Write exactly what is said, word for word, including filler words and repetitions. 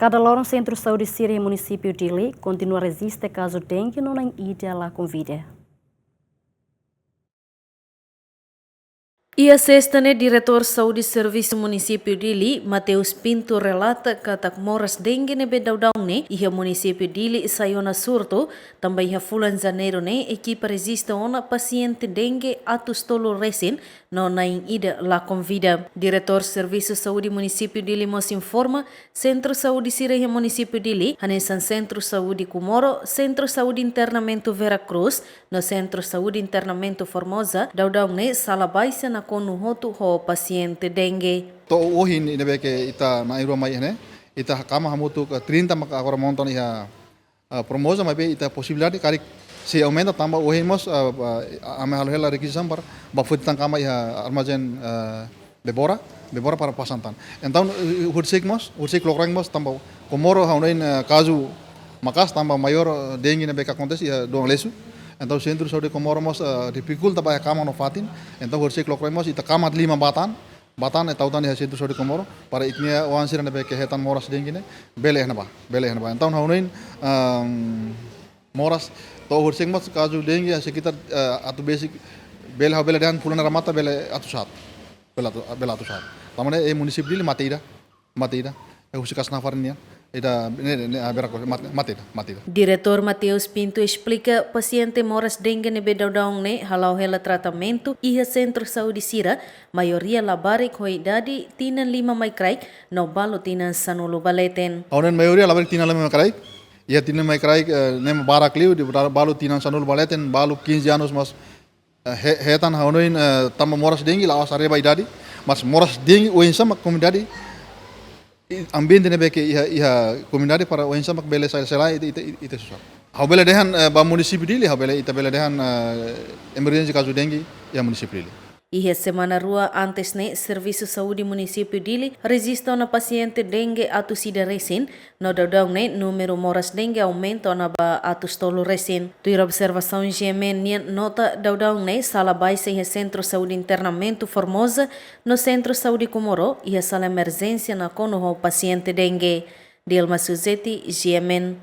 Kada loron Sentru Saúde sira iha Munisípiu Dili kontinua rejista kazu dengue no na'in ida la konvida. Iha Sesta ne'e, Diretór Saúde Servisu Munisípiu Dili, Mateus Pinto, relata katak moras dengue ne'ebé daudaun ne'e iha Munisípiu Dili sai ona surtu, tanba iha fulan Janeiru ne'e ekipa rejista ona pasiente dengue atus tolu resin no na'in ida la konvida. Diretór Servisu Saúde Munisípiu Dili mós informa, Sentru Saúde sira iha Munisípiu Dili, hanesan Sentru Saúde Comoro, Sentru Saúde Internamentu Vera Cruz, no Sentru Saúde Internamentu Formosa, daudaun ne'e sala baixa nakonu hotu ho pasiente dengue. To'o ohin ne'ebé ke ita na'in-rua mai ne'e, ita kama hamutuk, eh, trinta maka agora monta ona iha, eh, Formosa, maibé ita posibilidade karik sei aumenta tanba ohin mós, eh, eh, ami halo hela rekizisaun para bá foti tan kama iha armazén, eh, Bebora, Bebora para pasan tan. Entaun, eh, horiseik mós, horiseik lokraik mós tanba Comoro ha'u hanoin, eh, kazu maka'as tanba maiór, eh, dengue ne'ebé ke akontese iha Dom Aleixo. Entaun Sentru Saúde Comoro mós, eh, difikulta bá iha kama no fatin. Entaun horiseik lokraik mós ita kama lima bá tan, bá tan, eh, tau tan iha Sentru Saúde Comoro para ita-nia oan sira ne'ebé ke hetan moras dengue ne'e bele iha ne'ebá, bele iha ne'ebá. Entaun ha'u hanoin, ehm, moras to'o horiseik mós kazu dengue iha sekitar, eh, atu besik bele ha'u bele dehan fulan remata bele atus haat. Bele atu, bele atus haat. Tanba ne'e iha Munisípiu Dili mate ida, mate ida. Eh, husi Kasnafar nian. Ida ne'e, ne'e, ah, Vera Cruz, mate, mate ida, mate ida. Diretór Mateus Pinto esplika, pasiente moras dengue ne'ebé daudaun ne'e hala'o hela tratamentu iha Sentru Saúde sira, maioria labarik ho idade tinan lima mai kraik no balu tinan sanulu ba leten. Ha'u hanoin maioria labarik tinan lima mai kraik. Iha tinan lima mai kraik, eh, ne'e mak barak liu, depois balu tinan sanulu ba leten, balu quinze anos, mas, eh, he-, hetan ha'u hanoin, eh, tanba moras dengue la'ós haree ba idade, mas moras dengue oinsá mak komunidade, i-, ambiente ne'ebé ke iha, iha komunidade para oinsá mak bele sela-sela ita, ita, ita susar. Ha'u bele dehan, eh, ba Munisípiu Dili, ha'u bele, ita bele dehan, eh, emerjénsia kazu dengue iha Munisípiu Dili. Iha semana rua antes ne'e, Servisu Saúde Munisípiu Dili rejista ona pasiente dengue atus ida resin, no daudaun ne'e númeru moras dengue aumenta ona ba atus tolu resin. Tuir observasaun G M N nian nota, daudaun ne'e sala baixa iha Sentru Saúde Internamentu Formosa no Sentru Saúde Comoro iha sala emerjénsia nakonu ho pasiente dengue. Dilma Suzeti, G M N.